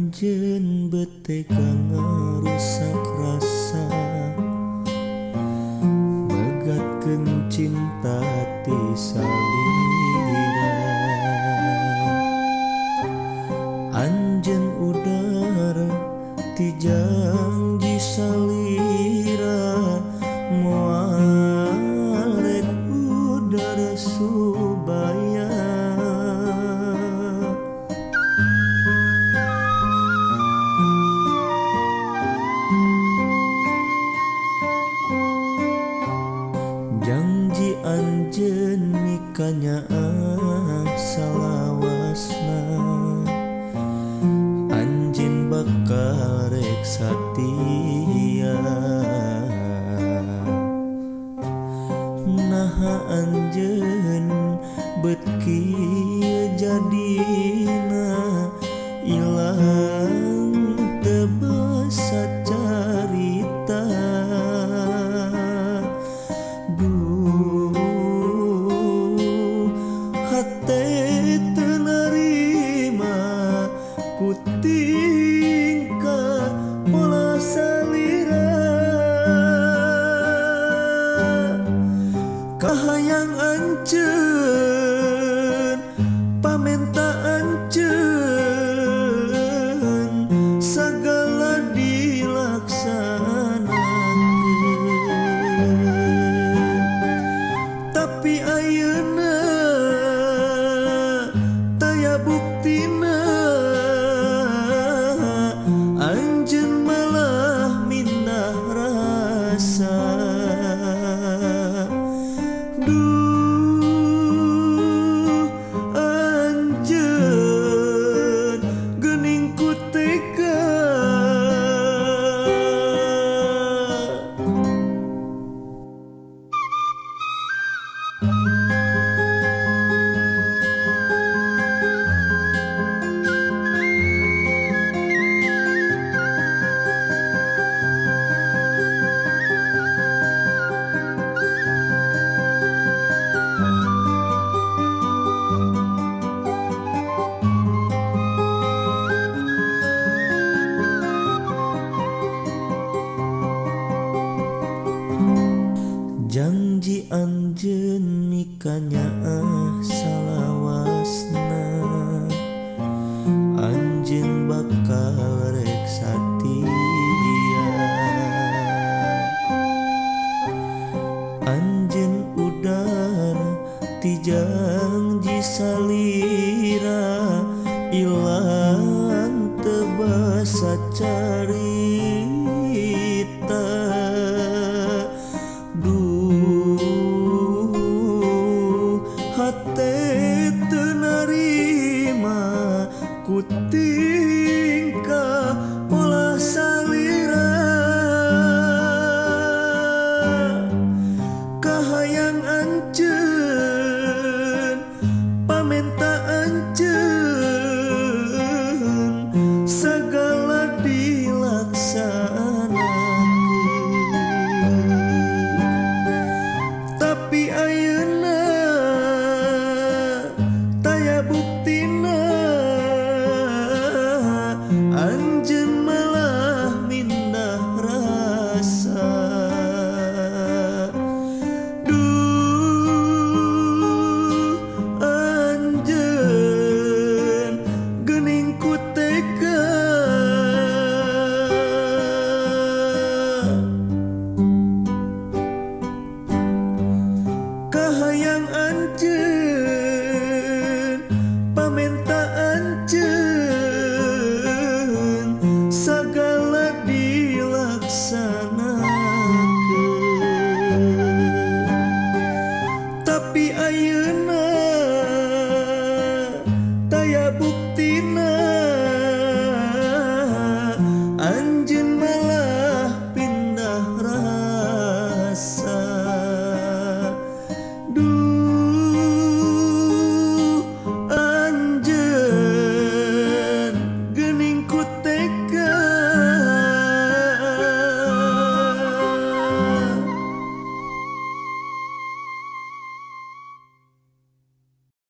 anjeun beteka ngarusak rasa, megatkeun cinta ti salira. Anjeun udara ti janji salira, moal rek udara subaya. Janji anjeun mikanya salawasna, anjeun bakal rek satia. Naha anjeun bet kieu jadina, ilang teu basa carita. Duh, hate teu narima ku tingkah pola salira. Kahayang anjeun pamenta anjeun, sagala dilaksanakeun. Tapi ayeuna taya buktina, anjeun malah mindah rasa. Duh, anjeun geuning ku tega. Janji anjeun mikanya salawasna, anjeun bakal rek satia. Anjeun udara ti janji salira, ilang teu basa carita.